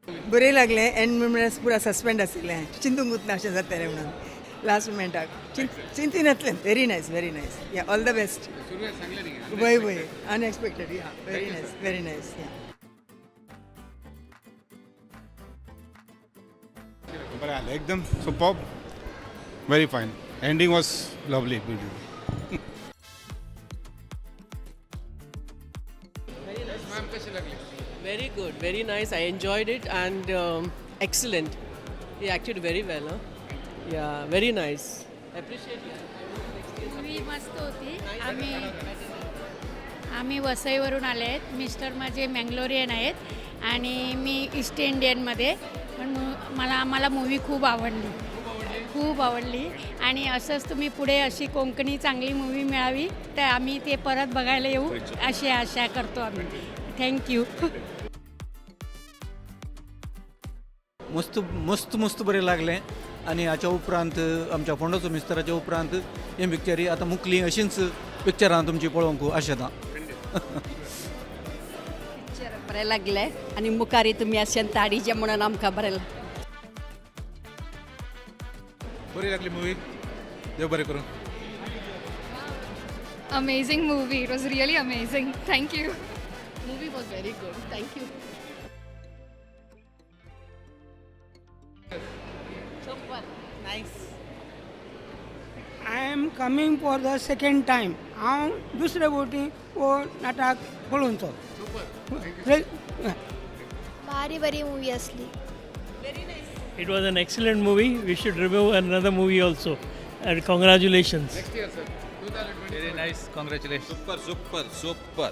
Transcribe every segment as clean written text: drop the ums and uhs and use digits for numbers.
बरें लागलें एंड म्हणल्यार पुरा सस्पेंड आशिल्लें, चिंतूंक ना अशें जातलें म्हणून last मुमेंटाक चिंतिनातलें. Very nice, very nice. Yeah, all the best. वय वय, unexpected. Yeah, very nice, very nice. Yeah. बरें आसलें एकदम super, very fine. Ending was lovely, beautiful. Very good, very nice. I enjoyed it and excellent. He acted very well, huh? Yeah, very nice. Appreciate it. Movie मस्त होती. आम्ही आम्ही वसईवरून आले आहेत. Mister माझे मँगलोरियन आहेत आणि मी ईस्ट इंडियनमध्ये पण मला आम्हाला मूवी खूप आवडली, खूप आवडली. आणि असंच तुम्ही पुढे अशी कोंकणी चांगली मूवी मिळावी तर आम्ही ते परत बघायला येऊ अशी आशा करतो आम्ही. Thank you. मस्त मस्त मस्त बरें लागलें. आनी हाच्या उपरांत आमच्या फोंडाचो मिस्तराच्या उपरांत हे पिक्चरी आतां मुकली अशींच पिक्चरां तुमची पळोवंक आशेता. पिक्चर बरें लागलें आनी मुखारी तुमी अशें ताडीचें म्हणून आमकां बरें बरी लागली मुवी, देव बरें करूं. Amazing movie. It was really amazing. Thank you. Movie was very good. Thank you. Super. Nice. I am coming for the second time. हांव दुसरे बोटी हो नाटक पळोवचो. भारी बरी मूवी असली. It was an excellent movie. We should review another movie also. And congratulations. Very nice, congratulation. Super, super, super.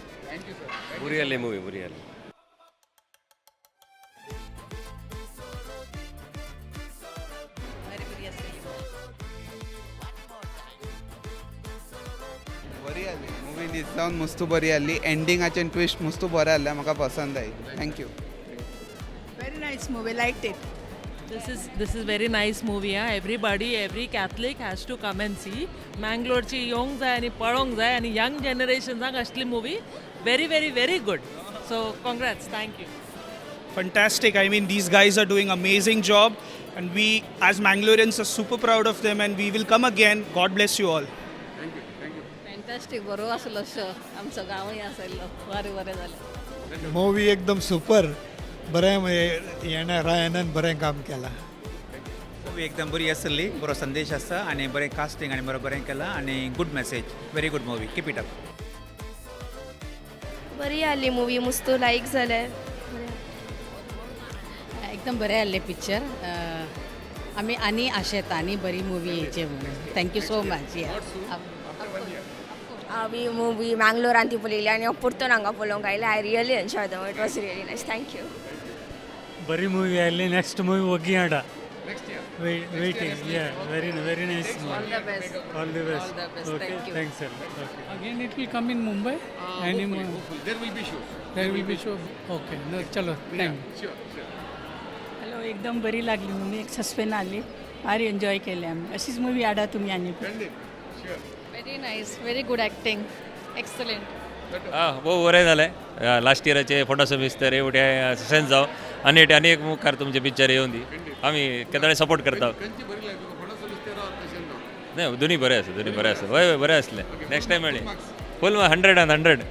बरी आसली मुवी, बरी आसली. बरी आसली मुवी, न्हिद मस्त बरी आसली. एंडिंगाचे ट्विस्ट मस्त बरें आसलें, म्हाका पसंद आयली. Thank you. Very nice movie, like it. This is very nice movie. Huh? Everybody, every Catholic has to come and see. मँगलोरची येवंक जाय आनी पळोवंक जाय आनी यंग जनरेशन्सांक असली movie very very very good. So congrats, thank you. Fantastic. I mean, these guys are doing amazing job, and we as Mangaloreans are super proud of them, and we will come again. God bless you all. Fantastic, बरो आसलो show. आमचो गांवूय आसलो, बरें बरें जालें. Movie एकदम super, बरें हेणें रायनान बरें काम केलां. मूवी एकदम बरी आसली, बरो संदेश आसा आनी बरें कास्टिंग आनी बरें बरें केलां आनी good message. Very good movie, keep it up. बरी आली मूवी, मस्त लायक जालें. एकदम बरें आसलें पिक्चर. आमी आनी आशेता आनी बरी मुवी येवची म्हणून. Thank you so much. या. हांवें मुवी मँगलोरान ती पळयली आनी हांव परतून हांगा पळोवंक आयलें. I really enjoy the. It was really nice. Thank you. बरी मूवी आयली. नेक्स्ट मूवी वगी हाडा. Waiting. Yeah, very very nice. All the best. All the best. All the best. Okay, Thank you. Thanks sir. Okay. Again, it will come in Mumbai. Any more? There will be show. There will be show. Okay. No, चलो. Thank you. Sure, sure. Hello, एकदम बरी लागली movie. एक सस्पेन आली, भारी enjoy केले आमी. अशीच मुवी हाडा तुमी आनी. Very nice. Very good acting. Excellent. आं, भोव बरें जालें. लास्ट इयराचे फोंडाचो मिस्तर हे वटे सक्सेस जावं आनी आनी एक मुखार तुमचे पिक्चर येवन दी. आमी केदोळे सपोर्ट करता. नाही, दोन्ही बरें आसा, दोन्ही बरें आसा. हय हय, बरें आसलें. नेक्स्ट टायम मेळ्ळें. फूल 100 100.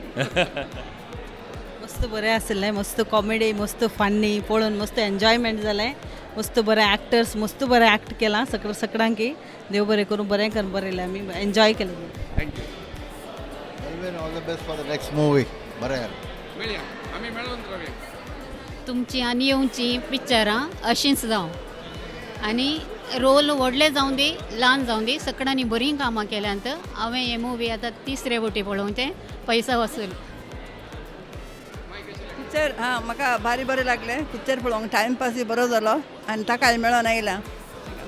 मस्त बरें आसलें, मस्त कॉमेडी, मस्त फन्नी, पळोवन मस्त एन्जॉयमेंट जालें. मस्त बरें एक्टर्स, मस्त बरें एक्ट केलां. सगळं सगळ्यांकी देव बरें करूं. बरें कर बरयलें, आमी एन्जॉय केलें. Thank you. Alvin, all the best for the next movie. बरें. मेळया, आमी मेळोन रावया. तुमची आनी येवची पिक्चरां अशींच जावं आनी रोल व्हडले जावं दी, ल्हान जावं दी, सगळ्यांनी बरीं कामां केल्यांत. हांवें हे मुवी आतां तिसरे फावटी पळोवचें. पैसा वसूल. पिक्चर हां, म्हाका भारी बरें लागलें पिक्चर पळोवंक. टायमपासूय बरो जालो आनी ताकाय मेळोन आयला,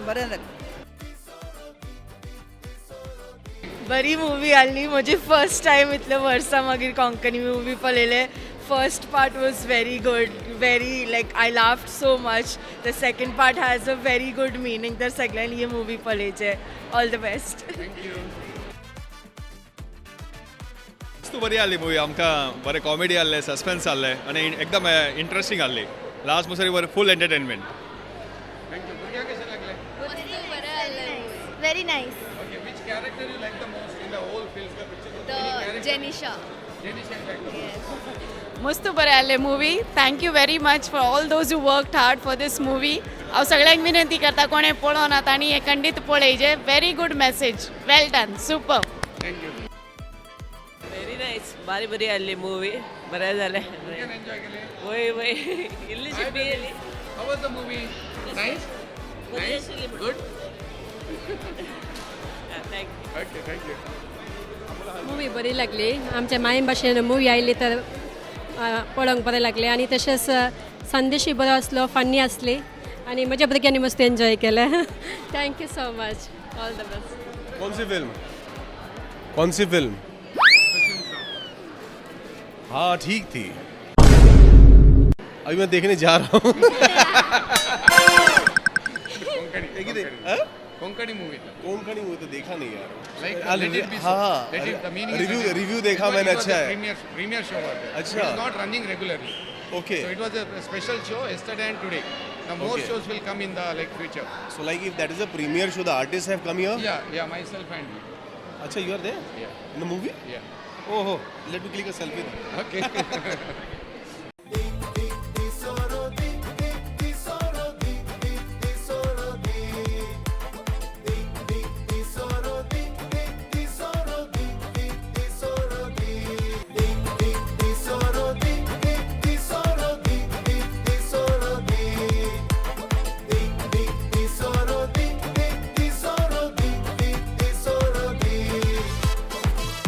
बरें जालें. बरी मुवी आसली. म्हजी फर्स्ट टायम इतले वर्सां मागीर कोंकणी मुवी पळयले. First part was very good, very like I laughed so much. The second part has a very good meaning. तर सगळ्यांनी ही movie पळयचे. All the best. Thank you. मस्त बरी आसली मुवी. आमकां बरें कॉमेडी आसलें, सस्पेन्स आसलें आनी एकदम इंट्रस्टींग आसली. लास्ट म्हणसर बरें फूल एंटरटेनमेंट. Thank you. भुरग्यांक कशें लागलें? Very nice. Okay, which character you like the most in the whole film? The Jenisha. Jenisha you like the most. मस्त बरें आसलें movie. Thank you very much for all those who worked hard for this movie. हांव सगळ्यांक विनंती करता, कोणें पळोवना तांणी हें खंडीत पळयचें. Very good message, well done, super. Thank you. Very nice. बारी बरी आसली मुवी. बरें जालें. भुरग्यान एन्जॉय केलें? वय वय, इल्लीशी बी. How was the movie? Nice? Nice? Good? Thank Okay, thank you. Movie बरी लागली. आमच्या माय भाशेन मुवी आयली तर पळोवंक बरें लागलें आनी तशेंच संदेशूय बरो आसलो, फन्नी आसली आनी म्हज्या भुरग्यांनी मस्त एन्जॉय केलें. Thank you so much, all the best. कौन सी फिल्म? कौन सी फिल्म? हाँ, ठीक थी. अभी मैं देखने जा रहा हूँ. कोंकणी. कोंकणी मूवी. कोंकणी मूवी तो देखा नहीं यार. Like, हाँ, let it be so. हाँ. Let it, the meaning is review that review देखा it मैंने, was अच्छा a Hai. Premiere show was there. अच्छा. It is not running regularly. So it was a special show yesterday and today. The more shows will come in the like future. So like if that is a premiere show, the artists have come here? Yeah, myself and you. अच्छा, you are there? Yeah. In the movie? Yeah. Oh, let me click a selfie. Okay.